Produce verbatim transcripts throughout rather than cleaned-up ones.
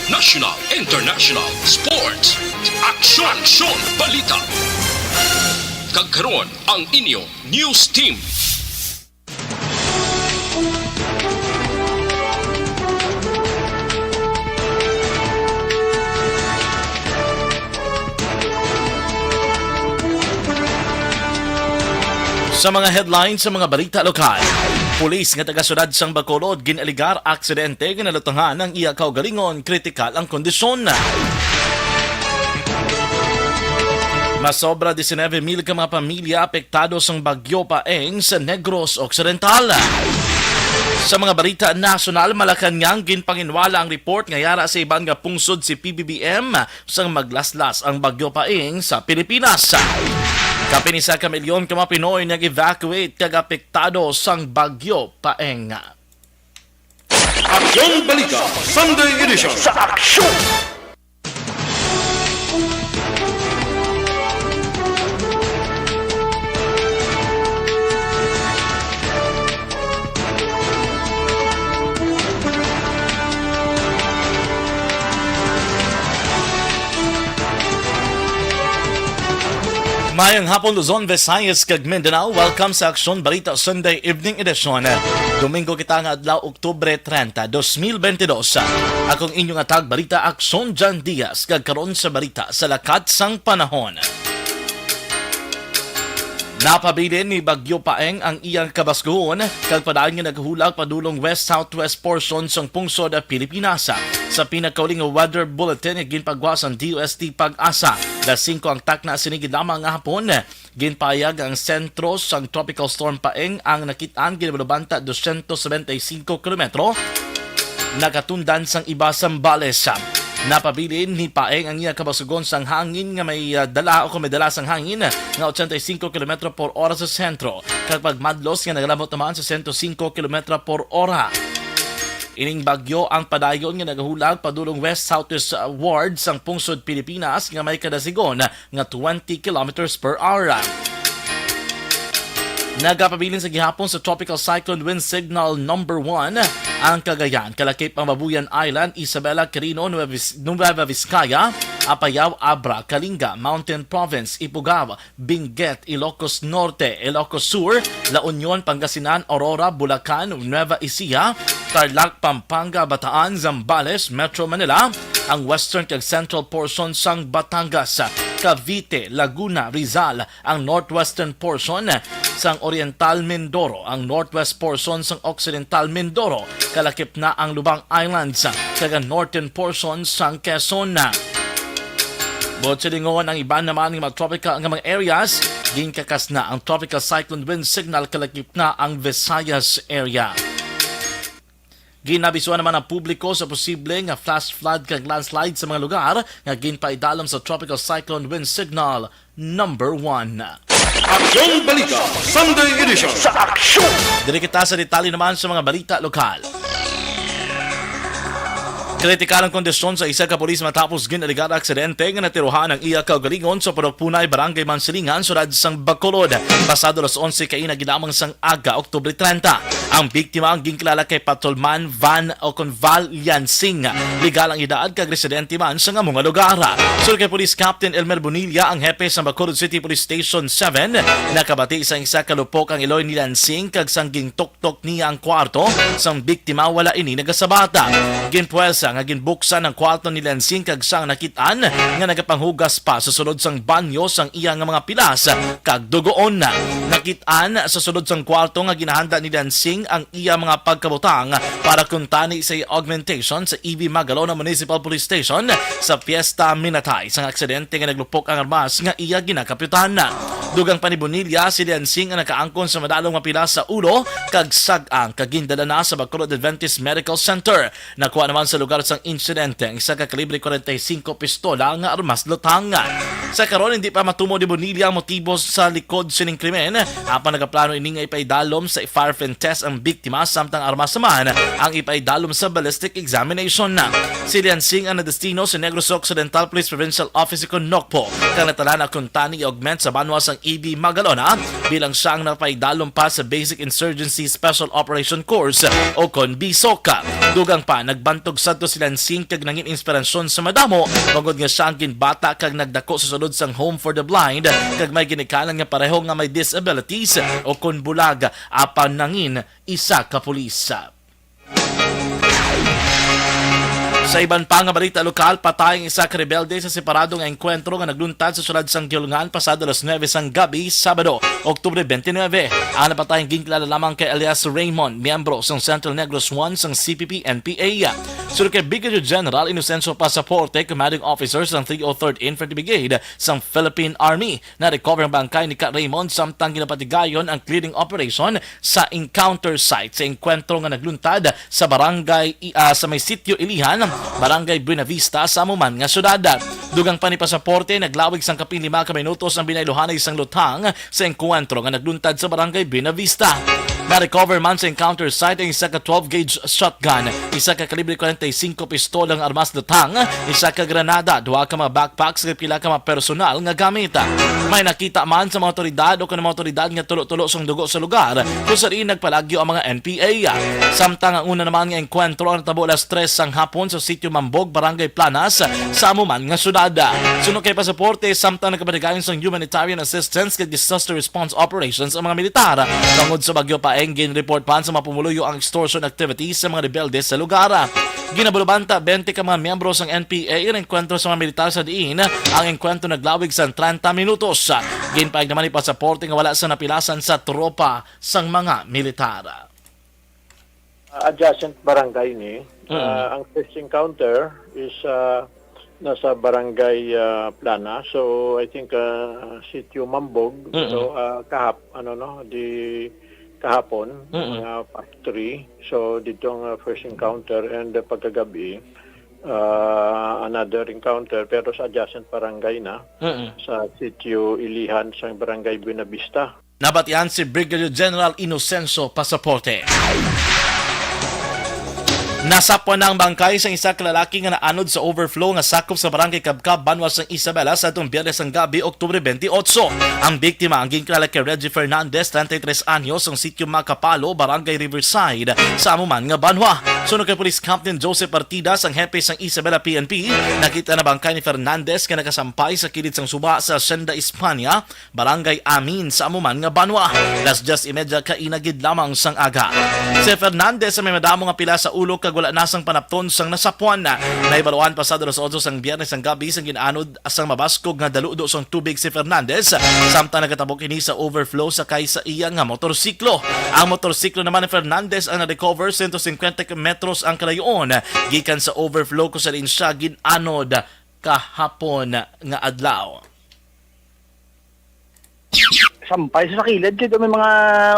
National, international, sports, aksyon, aksyon, balita. Kag karon, ang inyo news team. Sa mga headlines sa mga balita lokal, pulis nga taga-siyudad sang Bacolod gin-alegar aksidente nga nalutangan ang iya kaugalingon, kritikal ang kondisyon. Masobra diecinueve mil ka mga pamilya apektado sang Bagyo Paeng sa Negros Occidental. Sa mga balita nasyonal, Malacañang, ginpanginwala ang report nga yara sa iban nga pungsod si P B B M sang maglaslas ang Bagyo Paeng sa Pilipinas. Kapin isa ka milyon ka mga Pinoy nag-evacuate kag apektado sang Bagyo Paeng. Aksyon Balita Sunday Edition. Sa aksyon! Mayong hapon, Luzon, Visayas, kag Mindanao. Welcome sa Aksyon Balita Sunday Evening Edition. Domingo kita nga adlaw, Oktubre treinta, dos mil bente dos. Akong inyong atag balita, Aksyon Jan Diaz, kag karon sa balita sa lakat sang panahon. Napabilin ni Bagyo Paeng ang iyang kabaskuhon kag padayon nga naghulag padulong west-southwest portion sang pungsod Pilipinas. Sa pinakauling nga weather bulletin nga ginpagwa sang D O S T PAGASA, alas singko ang takna sini gid lamang nga hapon. Ginpahayag ang sentro sang Tropical Storm Paeng ang nakit-an ginabalubanta dosyentos setenta y cinco kilometro nakatundan sang iba Zambales. Napabilin ni Paeng ang iya kabasugon sang hangin nga may, ah, dala o kung may dala sang hangin nga ochenta y cinco kilometro por ora sa sentro, kag pagmadlos nga nagalamot naman sa sento singko kilometro por ora. Ining bagyo ang padayon nga nagahulag padulong west-southwest, ah, ward sang pungsod Pilipinas nga may kadasigon nga twenty kilometers per hour. Nagapabilin sa gihapon sa Tropical Cyclone Wind Signal Number One ang Cagayan, kalakip ang Babuyan Island, Isabela, Quirino, Nueva Viz-, Nueva Vizcaya, Apayao, Abra, Kalinga, Mountain Province, Ifugao, Benguet, Ilocos Norte, Ilocos Sur, La Union, Pangasinan, Aurora, Bulacan, Nueva Ecija, Tarlac, Pampanga, Bataan, Zambales, Metro Manila, ang western kag central portion sang Batangas, Cavite, Laguna, Rizal, ang northwestern portion sang Oriental Mindoro, ang northwest portion sang Occidental Mindoro, kalakip na ang Lubang Islands, kag ang northern portion sang Quezon. Buot silingon, ang iban naman nga mga tropical nga mga areas, ginkakas na ang Tropical Cyclone Wind Signal, kalakip na ang Visayas area. Ginabisuan naman ang publiko sa posible nga flash flood kag landslide sa mga lugar nga ginpaidalom sa Tropical Cyclone Wind Signal Number One. Aksyon Balita Sunday Edition. Sa aksyon! Diri kita sa detalye naman sa mga balita lokal. Kritikal ang kondisyon sa isa ka pulis matapos gin-alegar aksidente nga natirohan ang iya kaugalingon sa Pudok Punay, Barangay Mansilingan, siyudad sang Bacolod, pasado alas onse kaina gid lamang sang aga, Oktubre treinta. Ang biktima ang ginkilala kay Patrolman Van o kon Val Liansing. Legal ang edad kag residente man sa amo nga lugar. Suno kay Police Captain Elmer Bonilla, ang hepe sa Bacolod City Police Station seven, nakabati sa isa ka lupok ang iloy ni Liansing kag sang gingtuktok niya ang kwarto sang biktima, wala ini nagasabata. Ginpuwersa nga ginbuksan ang kwarto ni Liansing kag sang nakit-an nga nagapanghugas pa sa sulod sang banyo sang iya nga mga pilas kag dugoon. Nakit-an sa sulod sang kwarto nga ginahanda ni Liansing ang iya mga pagkabutang para kuntani sa augmentation sa E V Magalona Municipal Police Station sa Fiesta Minatay. Sang aksidente nga naglupok ang armas nga iya ginakapyutan. Dugang pa ni Bonilla, si Liansing ang nakaangkon sa madalom nga pilas sa ulo kag sag-ang kag gindala na sa Bacolod Adventist Medical Center. Nakuha naman sa lugar sang insidente ang isa ka kalibre kwarenta y singko pistola nga armas lutang. Sa karon, hindi pa matumo ni Bonilla ang motibo sa likod sining krimen, apan nagaplano ini nga ipaidalom sa firearm test ang biktima, samtang armas naman ang ipaidalom sa ballistic examination. Si Lian Sing ang nadestino sa Negros Occidental Police Provincial Office kon NOCPO, kag natalaan na kuntani i-augment sa banwa sang E B Magalona bilang siya ang napaidalom pa sa Basic Insurgency Special Operation Course o kon BISOC. Dugang pa, nagbantog sadto si Lian Sing kag nangin inspirasyon sa madamo, bangod nga siya ang ginbata kag nagdako sa sulod sang Home for the Blind, kag may ginikanan nga pareho nga may disabilities o kon bulag, apan nangin isa ka pulis. Sa iban pa nga balita lokal, patay ang isa ka rebelde sa separado nga engkwentro nga nagluntad sa syudad sang Guiulongan pasado alas nuebe sang gabi, Sabado, Oktubre twenty-nine. Ang napatay ang ginkilala lamang kay alias Raymond, miyembro sang Central Negros One sang C P P N P A. Suno kay Brigadier General Inocencio Pasaporte, commanding officer sang three oh third Infantry Brigade sang Philippine Army, na-recover ang bangkay ni Ka Raymond samtang ginapatigayon ang clearing operation sa encounter site sa engkwentro nga nagluntad sa barangay, ah, sa may Sitio Ilihan, Barangay Buenavista, sa amo man nga syudad. Dugang pa ni Pasaporte, naglawig sang kapin lima ka minutos ang binayluhanay sang luthang sa engkwentro nga nagluntad sa Barangay Buenavista. Na-recover man sa encounter site ang isa ka twelve gauge shotgun, isa ka kalibre forty-five pistola nga armas luthang, isa ka granada, duha ka mga backpacks, kag pila ka mga personal nga gamit. May nakita man sa mga otoridad o kon mga otoridad nga tulo-tulo sang dugo sa lugar kung sa diin nagpalagyo ang mga N P A. Samtang ang una naman nga engkwentro ang natabo alas tres sang hapon sa Sitio Mambog, Barangay Planas, sa amo man nga syudad. Suno kay Pasaporte, samtang nagapatigayon sang humanitarian assistance kag disaster response operations ang mga militar. Tungod sa Bagyo Paeng, gin-report man sa mga pumuluyo ang extortion activities sa mga rebelde sa lugar. Ginabulabanta, twenty ka mga miyembro sang N P A ang enkwentro sa mga militar sa diin ang enkwentro naglawig sang treinta minutos. Ginpahayag naman ni Pasaporte nga wala sa napilasan sa tropa sang mga militar. Uh, adjacent barangay ni. Mm. Uh, ang first encounter is uh, nasa barangay uh, Plana. So, I think uh, Sitio Mambog. Mm-mm. So, uh, kahap, ano no, di kahapon, Mm-mm. mga past three. So, dito ang uh, first encounter and uh, pagkagabi, uh, another encounter pero sa adjacent barangay na, Mm-mm. sa Sitio Ilihan sa barangay Buenavista. Nabatian si Brigadier General Inocencio Pasaporte. Nasapwan na ang bangkay sa isa ka lalaki nga naanod sa overflow nga sakop sa Barangay Kabkab, banwa sang Isabela, sa atong Biyernes ang gabi, Oktubre twenty-eight. Ang biktima ang ginkilala kay Reggie Fernandez, treinta y tres anyos, ang sitio Macapalo, Barangay Riverside, sa amo man nga banwa. Suno kay Police Captain Joseph Partidas, ang hepe sang Isabela P N P, nakita na bangkay ni Fernandez nga nakasampay sa kilid sang suba sa Hacienda España, Barangay Amin, sa amo man nga banwa. Las diyes y medya kaina gid lamang sang aga. Si Fernandez may madamo nga pila sa ulo kag wala na sang panapton sang nasapwan. Nahibaluan pasado alas otso sang Biyernes ang gabi sang gin-anod sang mabaskog nga daludo sang tubig si Fernandez, samtang nagatabok ini sa overflow sakay sa iya nga motorsiklo. Ang motorsiklo naman ni Fernandez ang na-recover, sento singkwenta metros ang kalayoon gikan sa overflow kung sa diin siya gin-anod kahapon nga adlaw. Sampay sa kilid kay daw may mga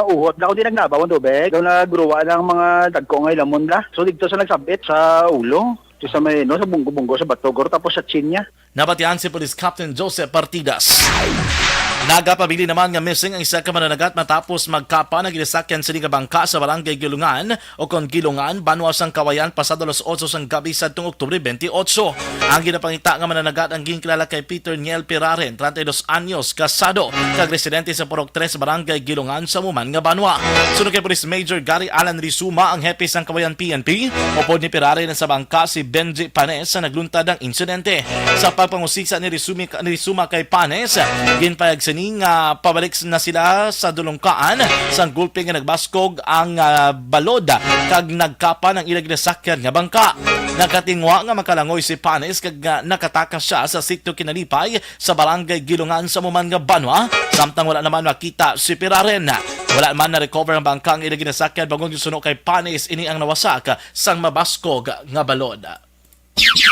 uhot na kundi nagnabaw ang tubig. Daw nagruwa na ang mga dagko nga hilamon la. So dito sa nagsabit sa ulo, dito sa may, no, sa bunggo-bunggo, sa bato, guro, tapos sa chin niya. Nabatian si Police Captain Joseph Partidas. Nagapabilin naman nga missing ang isa ka mananagat matapos magkapa ang ginasakyan sini nga bangka sa Barangay Gilungan o kon Gilungan, banwa sang Kawayan, pasado alas otso sang gabi sadtong Oktubre twenty-eight. Ang ginapangita nga mananagat ang ginkilala kay Peter Niel Piraren, treinta y dos anyos, kasado, kag residente sa Purok tres, Barangay Gilungan, sa amo man nga banwa. Suno kay Police Major Gary Alan Rizuma, ang hepe sang Kawayan P N P, upod ni Piraren sa bangka si Benji Panes sa nagluntad ang insidente. Sa pagpangusisa ni Rizumi-, ni Rizuma kay Panes, ginpayag sini nga pabalik na sila sa dulungkaan sang gulpi nga nagbaskog ang, ah, balod kag nagkapa ang ila ginasakyan nga bangka. Nakatingwa nga makalangoy si Panes kag nga nakatakas siya sa sitio Kinalipay sa Barangay Gilungan sa amo man nga banwa, samtang wala naman makita si Piraren. Wala man na-recover ang bangka ang ila ginasakyan, bangod suno kay Panes ini ang nawasak sang mabaskog nga balod.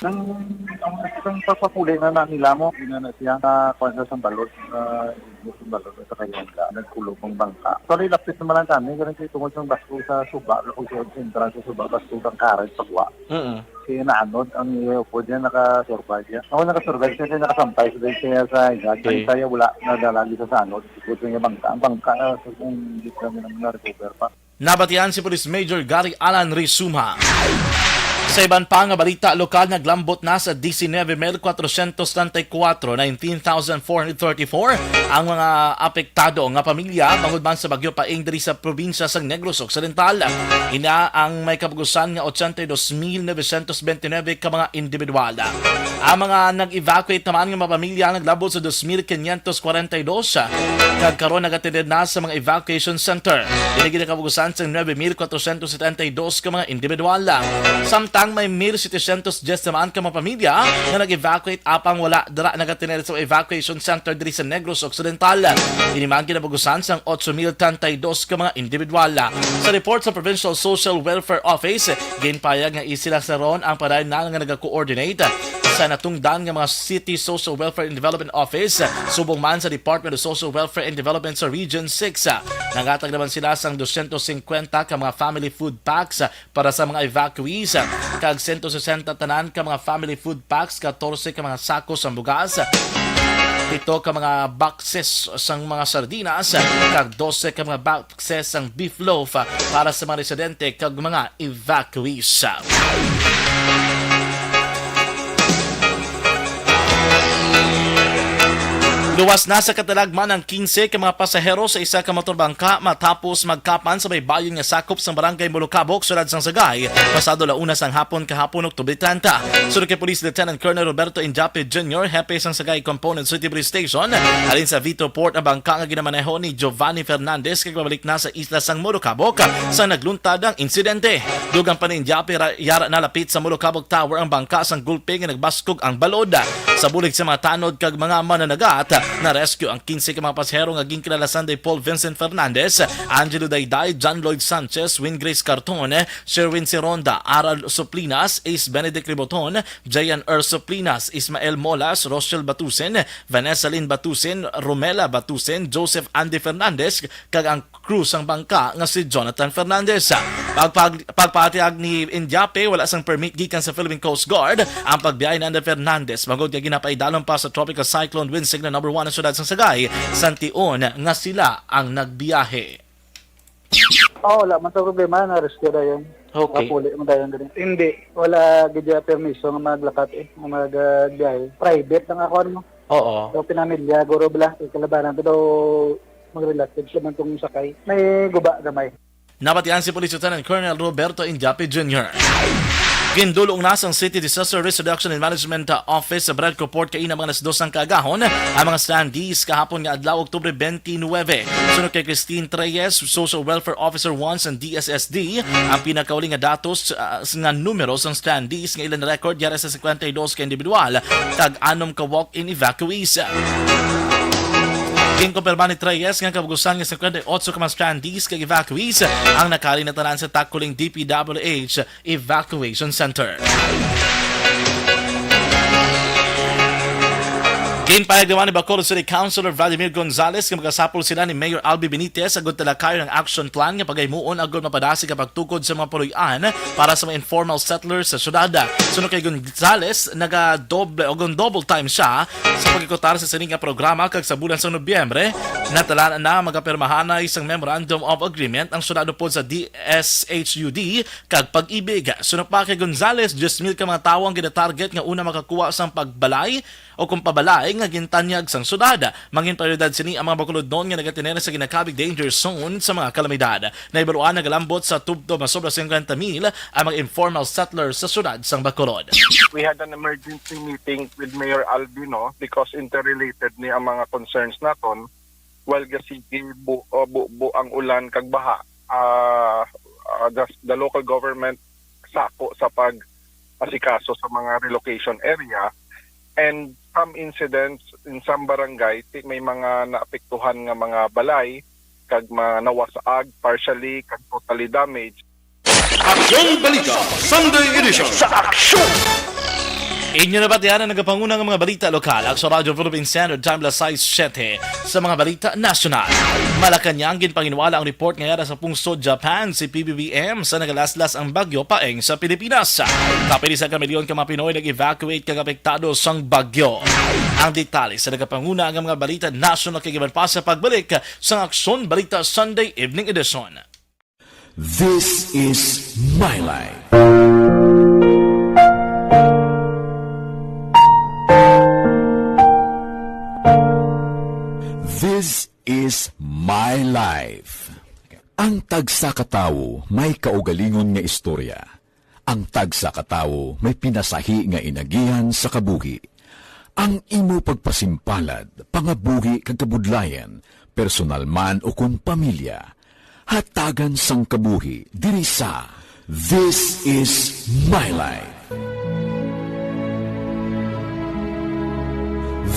Ang, ang, ang pagpapuli na nila mo, ina na siya, na kuwan sa balod, na sa balod, sa kayanda, nagkulog ang bangka. Sorry, lapit naman lang kami, ganun kayo tungod sa basko sa suba, kung sa entrance sa suba, basko ang karat, pagwa. Mm. Kaya naanod ang iyo, pwede na naka-survive yan. Ako naka-survive siya, kaya nakasampay siya din siya sa ingat. Okay. Ang saya, wala, nadala dito sa anod. Gusto niya bangka. Ang bangka, ah, kung hindi kami naman na-recover pa. Nabatian si Police Major Gary Alan Rizuma. Sa iban pa nga balita lokal, naglambot na sa diecinuebe mil cuatrocientos treinta y cuatro, nineteen thousand four hundred thirty-four, ang mga apektado nga pamilya bangod man sa Bagyo Paeng diri sa probinsya sang Negros Occidental. Ina ang may kapugusan nga ochenta y dos mil novecientos veintinuebe ka mga individual. Ang mga nag-evacuate naman nga mga pamilya naglabot sa dos mil quinientos cuarenta y dos, kag karon nagatender na sa mga evacuation center. Ini ginakapugusan sa nuebe mil cuatrocientos setenta y dos ka mga individual. Samtang may mil setecientos diez naman ka mga pamilya nga nag-evacuate apang wala dira nagatender sa evacuation center diri sa Negros Occidental. Ini man ginapugusan sang ocho mil treinta y dos ka mga individual. Sa report sa Provincial Social Welfare Office, ginpayag nga sila sa ron ang padayon na nga nagakoordinate sa natungdan nga mga City Social Welfare and Development Office, subong man sa Department of Social Welfare and Development sa Region six. Nangatag naman sila sang dosyentos singkwenta ka mga family food packs para sa mga evacuees, kag sento sesenta tanan ka mga family food packs, katorse ka mga sako sang bugas, pito ka mga boxes sang mga sardinas, kag dose ka mga boxes sang beef loaf para sa mga residente kag mga evacuees. Luwas na sa katalagman ang kinse ka mga pasahero sa isa ka motor bangka matapos magkapan sa baybayon nga sakop sang Barangay Molocabok, Siyudad sang Sagay, pasado la una sang hapon kahapon, Oktubre treinta. Suno kay Police Lieutenant Colonel Roberto Indiape Junior, hepe sang Sagay Component City Police Station, halin sa Vito Port ang bangka nga ginamaneho ni Giovanni Fernandez kag pabalik na sa isla sang Molocabok sa nagluntad ang insidente. Dugang pa ni Indiape, ra-, yara nalapit sa Molocabok Tower ang bangka sang gulpe nga nagbaskog ang balod. Sa bulig sa mga tanod kag mga mananagat, na-rescue ang kinse ka mga pasahero nga ginkilala Sunday Paul Vincent Fernandez, Angelo Dayday, John Lloyd Sanchez, Win Grace Carton, Sherwin Sironda, Aral Suplinas, Ace Benedict Riboton, Jayan Earl Suplinas, Ismael Molas, Rochelle Batusin, Vanessa Lynn Batusin, Romela Batusin, Joseph Andy Fernandez, kag ang crew sang bangka nga si Jonathan Fernandez. Pagpag-, pagpahayag ni Indiape, wala sang permit gikan sa Philippine Coast Guard ang pagbiyahe ni Andy Fernandez, bangod nga ginapaidalom pa sa Tropical Cyclone Wind Signal Number One ang siyudad sang Sagay, sa tion nga sila ang nagbiyahe. Oh, wala man sa problema, na-rescue dayon. Okay. Nakapuli man dayon diri. Hindi, wala gid ya permiso nga maglakat eh, nga magbiyahe. Private lang ako, ano. Oo. So, pinamilya, guro bala, kalabanan, pero mag-relax, sila man tong sakay. May guba gamay. Nabatian si Police Lieutenant Colonel Roberto Indiape Junior. Gindulong na sang City Disaster Risk Reduction and Management, uh, Office sa Brad Report kaina mga alas dos ang kaagahon ang mga strandees kahapon nga adlaw, Oktubre twenty-nine. Sunod kay Christine Treyes, Social Welfare Officer one sa D S S D, ang pinakauli nga datos, uh, nga numero sang strandees nga ilang record yara sa cincuenta y dos ka individual kag anom ka walk-in evacuees. Ginkumpirma ni Treyes nga kabugusan nga cincuenta y ocho ka mga strandees kag evacuees ang nakari na tanan sa Taculing D P W H Evacuation Center. Ginpahayag naman ni Bacolod City Councilor Vladimir Gonzales nga magasapol sila ni Mayor Albi Benitez agud talakayon ang action plan nga paghimuon agud mapadasig ang pagtukod sa mga puloy-an para sa mga informal settlers sa syudad. Suno kay Gonzales, nagadoble o gon-double time siya sa pagikutar sa sini nga programa, kag sa bulan sa Nobyembre, natala na magapirmahanay sang Memorandum of Agreement ang syudad upod sa D S H U D kag Pag-ibig. Suno pa kay Gonzales, diyes mil ka mga tawo ang ginatarget nga una makakuha sang pagbalay o kung pabalay nga gintanyag sang syudad. Mangin prioridad sini ang mga Bacolodnon nga nagatener sa ginakabig danger zone sa mga kalamidad. Naibaluan nagalambot sa tubtob nga sobra cincuenta mil ang mga informal settlers sa syudad sang Bacolod. We had an emergency meeting with Mayor Albi, no, because interrelated ni ang mga concerns naton. While gasigi bu-, uh, bu-, bu-, ang ulan kag baha, uh, uh, the, the local government sako sa pag-asikaso sa mga relocation area, and some incidents in some barangay, ti-, may mga naapektuhan nga mga balay kag mga nawasag partially kag totally damaged. Aksyon Balita Sunday Edition. Sa aksyon! Inyo nabatian ang nagapanguna nga mga balita lokal, Aksyon Radyo Philippine Standard Time, alas sais siyete. Sa mga balita nasyonal, Malacañang, ginpanginwala ang report nga yara sa pungsod Japan si P B B M sa nagalaslas ang Bagyo Paeng sa Pilipinas. Kapin isa ka milyon ka mga Pinoy nag-evacuate kag apektado sang bagyo. Ang detalye sa nagapanguna nga mga balita nasyonal kag iban pa sa pagbalik sang Aksyon Balita Sunday Evening Edition. This is my life. This is my life. Ang tagsa ka tawo may kaugalingon nga istorya. Ang tagsa ka tawo may pinasahi nga inagihan sa kabuhi. Ang imo pagpasimpalad, pangabuhi kag kabudlayan, personal man o kon pamilya, hatagan sang kabuhi diri sa This Is My Life.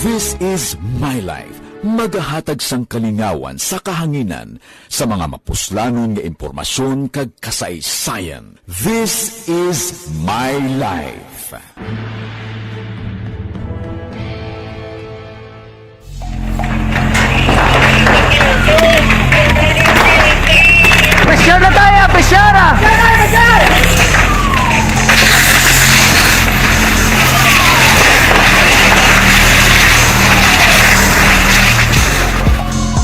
This Is My Life, magahatag sang kalingawan sa kahanginan sa mga mapuslanon nga impormasyon kag kasaysayan. This Is My Life. Pressure na tayo! Pressure!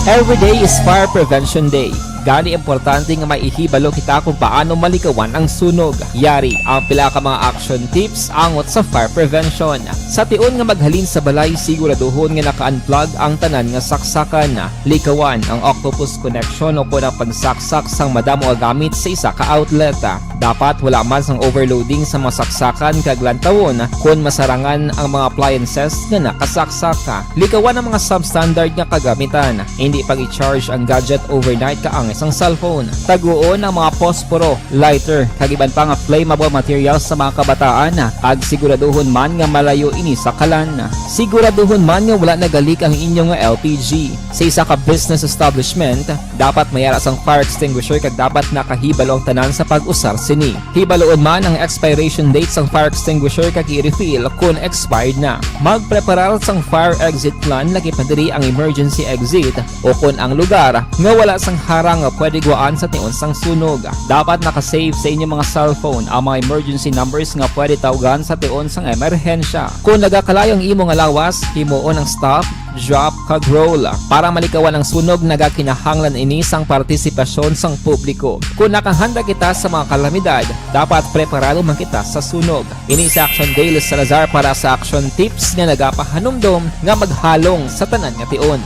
Every day is Fire Prevention Day. Gani, importante nga may ihibalo kita kung paano malikawan ang sunog. Yari ang pila ka mga action tips angot sa fire prevention. Sa tion nga maghalin sa balay, siguraduhon nga naka-unplug ang tanan nga saksakan. Likawan ang octopus connection o kon ang pagsaksak sang madamo nga gamit sa isa ka outlet. Dapat wala man sang overloading sa mga saksakan kag lantawon kon masarangan ang mga appliances nga nakasaksak. Likawan ang mga substandard nga kagamitan. Hindi pag-i-charge ang gadget overnight kaangay sang cellphone. Taguon ang mga posporo, lighter, kag iban pa nga flammable materials sa mga kabataan, kag siguraduhon man nga malayo ini sa kalan. Siguraduhon man nga wala nagalik ang inyo nga L P G. Sa isa ka business establishment, dapat may ara sang fire extinguisher kag dapat nakahibalo ang tanan sa pag-usar sini. Hibaluon man ang expiration date sang fire extinguisher kag i-refill kon expired na. Magpreparar sang fire exit plan, lakip na diri ang emergency exit o kon ang lugar nga wala sang harang nga pwede guwaan sa tion sang sunog. Dapat naka-save sa inyo mga cellphone ang mga emergency numbers nga pwede tawgan sa tion sang emerhensya. Kon nagakalayo ang imo nga lawas, himuon ang stop, drop, kag roll. Para malikawan ang sunog, nagakinahanglan ini sang partisipasyon sang publiko. Kon nakahanda kita sa mga kalamidad, dapat preparado man kita sa sunog. Ini si Action Dale Salazar para sa Action Tips nga nagapahanumdom nga maghalong sa tanan nga tion.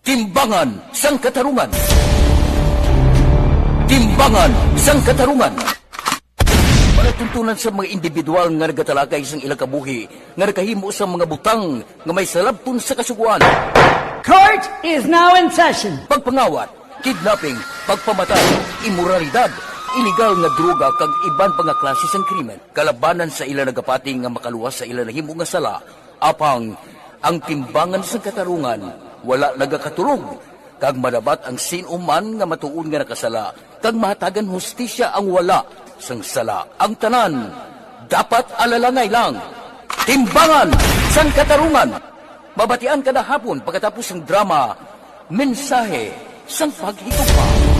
Timbangan sang Katarungan. Timbangan sang Katarungan. Palatuntunan sa mga individual nga nagatalakay sang ilang kabuhi nga nakahimo sang mga butang nga may salabton sa kasugoan. Court is now in session. Pagpangawat, kidnapping, pagpamatay, imoralidad, iligal nga droga kag iban pa nga klase sang krimen. Kalabanan sa ila nagapati nga makaluwas sa ila nahimo nga sala, apang ang timbangan sang katarungan wala nagakatulog, kag madabat ang sin-o man nga matuod nga nakasala, kag mahatagan hustisya ang wala sang sala. Ang tanan dapat alalangay lang. Timbangan sang Katarungan. Mabatian kada hapon pagkatapos sang drama, Mensahe sang Paghigugma.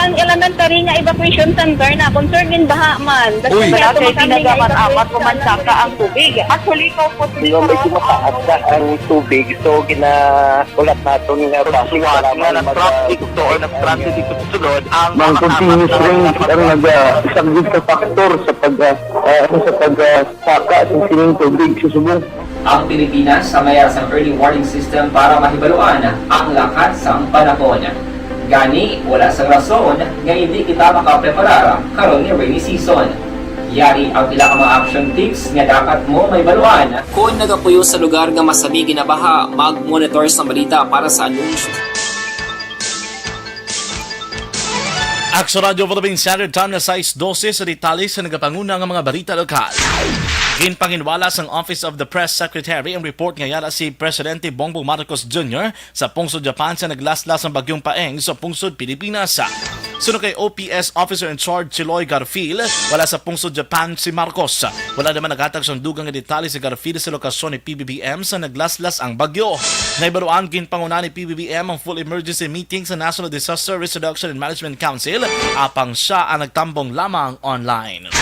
Ang elementary nga evacuation center na concern din baha man. Uy. Wala kay tinaga man amat ko man saka ang tubig. Actually, ko po Medyo mataas na ang tubig, so ginaulat naton nga basi nga mag-, nag-traffic to or nag-transit dito sa sulod ang mga continuous rains ang nag-, ah, isang big factor sa pag, ah, ah, sa pag, ah, saka sa sining tubig sa subong. Ang Pilipinas ang may sang early warning system para mahibaluan ang lakat sang panahon. Gani, wala sang rason nga hindi kita makapreparar karon nga rainy season. Yari ang pila ka mga action tips nga dapat mo mahibaluan. Kon nagapuyo sa lugar nga masami ginabaha, mag-monitor sang balita para sa anunsyo. Action Radio Philippine Standard Time na sais dose sa detalye sa nagapanguna nga mga balita lokal. Ginpanginwala sang Office of the Press Secretary ang report nga yara si Presidente Bongbong Marcos Junior sa pungsod Japan sa naglaslas ang Bagyong Paeng sa pungsod Pilipinas. Suno kay O P S Officer in Charge Chiloy Garfield, wala sa pungsod Japan si Marcos. Wala naman naghatag sang dugang nga detalye si Garfield sa lokasyon ni P B B M sa naglaslas ang bagyo. Nahibaluan, ginpanguna ni P B B M ang full emergency meeting sa National Disaster Risk Reduction and Management Council, apang sia ang nagtambong lamang online.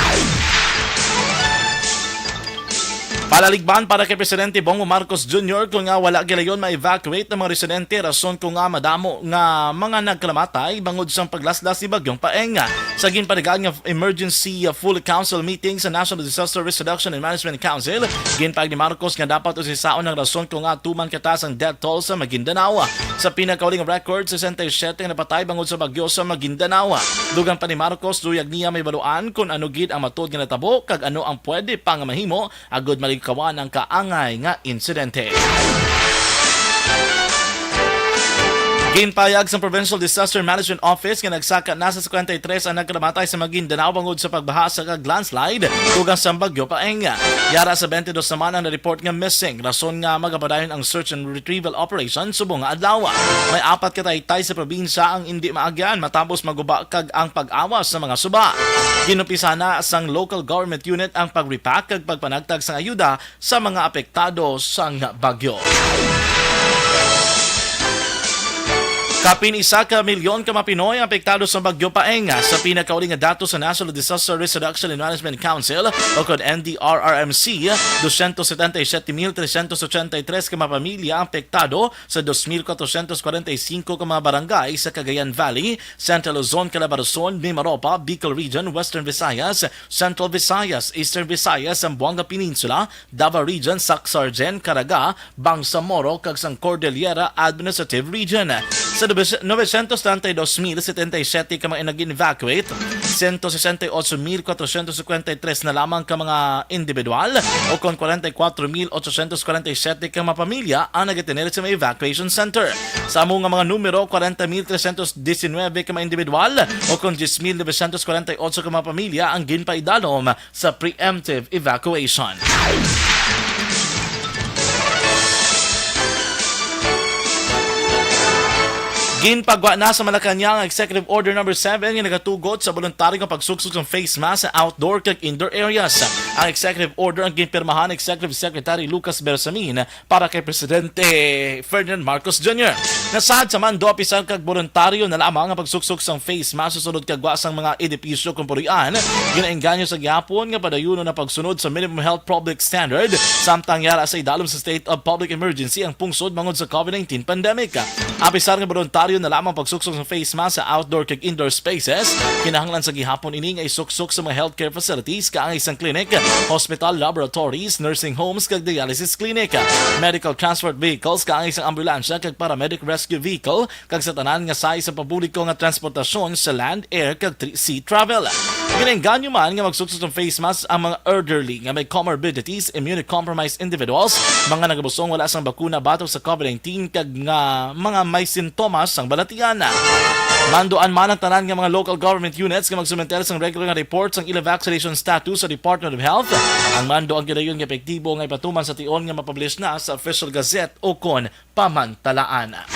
Palaligban para kay Presidente Bongbong Marcos Junior kon nga wala gilayon ma-evacuate ang mga residente rason kon nga madamo nga mga nagkalamatay bangod sang paglaslas ni Bagyong Paeng. Sa ginpaligaan nga emergency, uh, full council meeting sa National Disaster Risk Reduction and Management Council, ginpahayag ni Marcos nga dapat usisaon ang rason kon nga tuman kataas ang death toll sa Maguindanao. Sa pinakauling record, sesenta y siete ang napatay bangod sa bagyo sa Maguindanao. Dugang pa ni Marcos, luyag niya mahibaluan kon ano gid ang matuod nga natabo kag ano ang pwede pa nga mahimo agud malikawan ang kaangay nga insidente. Ginpahayag sa Provincial Disaster Management Office nga nagsaka na sa singkwenta y tres ang nagkalamatay sa Maguindanao bangod sa pagbaha sa kag landslide dugang sa Bagyo Paeng. Yara sa twenty-two naman ang na-report nga missing, rason nga magapadayon ang search and retrieval operation subong nga adlaw. May apat ka taytay sa probinsya ang indi maagyan matapos maguba kag ang pag-awas sa mga suba. Ginumpisahan na sang local government unit ang pag-repack kag pagpanagtag sang ayuda sa mga apektado sang bagyo. Kapin isa ka milyon ka mga Pinoy ang apektado sa Bagyo Paeng. Sa pinakauli nga datos sa National Disaster Risk Reduction and Management Council o kon N D R R M C, dosyentos setenta y siete mil tresyentos ochenta y tres ka mga pamilya ang apektado sa dos mil kwatrosyentos kwarenta y singko ka mga barangay sa Cagayan Valley, Central Luzon, Calabarzon, Mimaropa, Bicol Region, Western Visayas, Central Visayas, Eastern Visayas, Zamboanga Peninsula, Davao Region, Sacsayhuaman, Caraga, Bangsamoro, kag sang Cordillera Administrative Region. Sa novecientos treinta y dos mil setenta y siete ka mga nag-evacuate, siyento sesenta y ocho mil kwatrosyentos cincuenta y tres na lamang ka mga individual o kon kwarenta y kwatro mil ochosyentos kwarenta y siyete ka mga pamilya ang nagatener sa mga evacuation center. Sa amo nga mga numero, kwarenta mil tresyentos disinwebe ka mga individual o kon diyes mil novecientos kwarenta y ocho ka mga pamilya ang ginpaidalom sa preemptive evacuation. Ginpagwa na sa Malacañang ang Executive Order Number Seven nga nagatugot sa boluntaryo nga pagsuksok sang face mask sa outdoor kag indoor areas. Ang executive order ang ginpirmahan ni Executive Secretary Lucas Bersamin para kay Presidente Ferdinand Marcos Junior. Nasaad sa mando, apisar kag boluntaryo na lamang ang pagsuksok sang face mask sa sulod kag gwa sang mga edipisyo kon puloy-an. Ginaengganyo sa gihapon nga padayunon ang pagsunod sa minimum health public standard, samtang yara sa idalom sa state of public emergency ang pungsod bangod sa COVID nineteen pandemic. Apisar nga boluntaryo na lamang pagsuksok sang face mask sa outdoor kag indoor spaces, kinahanglan sa gihapon ini nga isuksok sa mga healthcare facilities kaangay sang clinic, hospital, laboratories, nursing homes, kag dialysis clinic, medical transport vehicles kaangay sang ambulansya kag paramedic rescue vehicle, kag sa tanan nga sahi sa publiko nga transportasyon sa land, air, kag tri-, sea travel. Ginaengganyo man nga magsuksok sang face mask ang mga elderly nga may comorbidities, immunocompromised individuals, mga nagabusong wala sang bakuna batok sa COVID nineteen, kag nga mga may sintomas sang balatian. Manduan man ang tanan nga mga local government units nga magsumenter sang regular nga report sang ila vaccination status sa Department of Health. Ang mando ang gidayon nga epektibo nga ipatuman sa tion nga mapublish na sa Official Gazette o kon pamantalaan.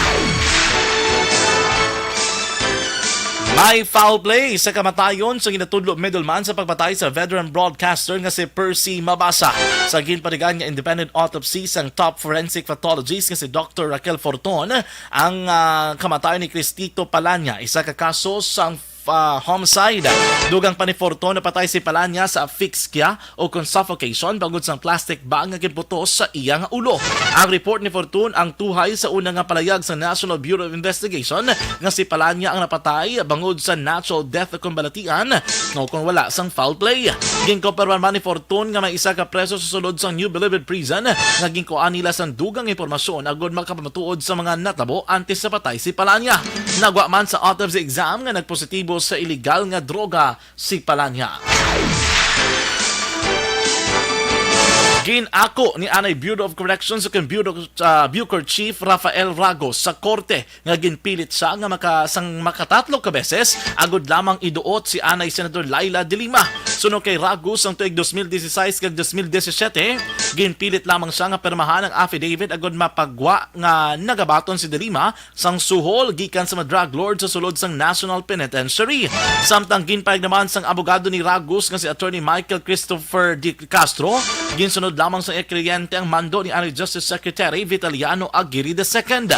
May foul play sa kamatayon sa ginatudlo middleman sa pagpatay sa veteran broadcaster nga si Percy Mabasa. Sa ginpaligan nga independent autopsy sang top forensic pathologist nga si Doctor Raquel Forton, ang, ah, kamatayon ni Cristito Palanya, isa ka kaso sang ah, homicide. Dugang pa ni Fortun, napatay si Palanya sa asphyxia o kon suffocation bangod sang plastic bag nga ginputos sa iya nga ulo. Ang report ni Fortun ang tuhay sa una nga palayag sa National Bureau of Investigation nga si Palanya ang napatay bangod sa natural death o kon balatian o kon wala sang foul play. Ginkumpirmar man ni Fortun nga may isa ka preso sa sulod sang New Bilibid Prison nga ginkuhaan nila sang dugang impormasyon agud makapamatuod sa mga natabo antes sa patay si Palanya. Nagwa man sa autopsy exam nga nagpositibo sa iligal nga droga si Palanya. Gin-ako ni anay Bureau of Corrections o kon Bureau, ah, Bucor Chief Rafael Ragos sa korte nga ginpilit siya nga maka-, sang makatatlo ka beses agud lamang iduot si anay Senador Leila de Lima. Suno kay Ragos, ang tuig dos mil dieciséis kag dos mil diecisiete, ginpilit lamang siya nga pirmahan ang affidavit agud mapagwa nga nagabaton si de Lima sang suhol gikan sa mga drug lord sa sulod sang National Penitentiary. Samtang ginpahayag naman sang abogado ni Ragos nga si Attorney Michael Christopher de Castro, ginsunod lamang sa iya kliyente ang mando ni anay Justice Secretary Vitaliano Aguirre the second.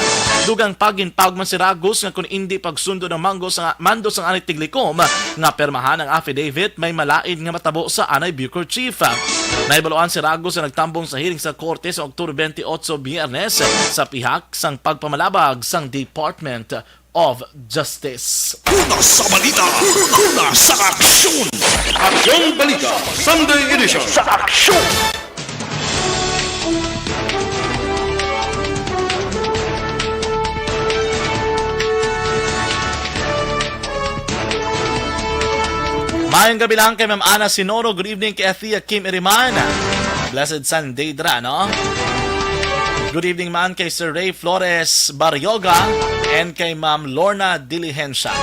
Dugang pa, ginpahog man si Ragos nga kung indi pagsundo ng manggo sa mando sang anay tiglikom nga permahan ang affidavit, may malain nga matabo sa anay Bucor Chief. Nahibaluan si Ragos nga nagtambong sa hearing sa korte sa October twenty-eight, Biyernes, sa pihak sang pagpamalabag sang Department of Justice. Una sa balita, una sa aksyon. Aksyon Balita, Sunday Edition. Sa aksyon. Mayong gabi lang kay Ma'am Ana Sinoro. Good evening kay Athea Kim Iriman. Blessed Sunday dra, no? Good evening man kay Sir Ray Flores Barrioga and kay Ma'am Lorna Diligencia.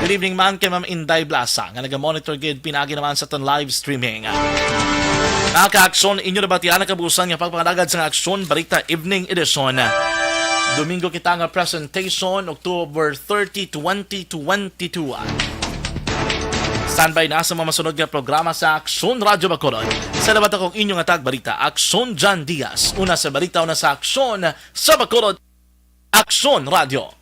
Good evening man kay Ma'am Inday Blasa nga naga-monitor gid pinagi naman sa aton live streaming. Mga ka-aksyon, inyo nabatian ang kabuusan nga pagpangalagad sa Aksyon Balita Evening Edition. Domingo kita nga presentation, October thirty, twenty twenty-two. Standby na sa mga masunod nga programa sa Aksyon Radyo Bacolod. Sa labat akong inyong atag balita, Aksyon John Diaz. Una sa balita, una sa aksyon sa Bacolod, Aksyon Radyo.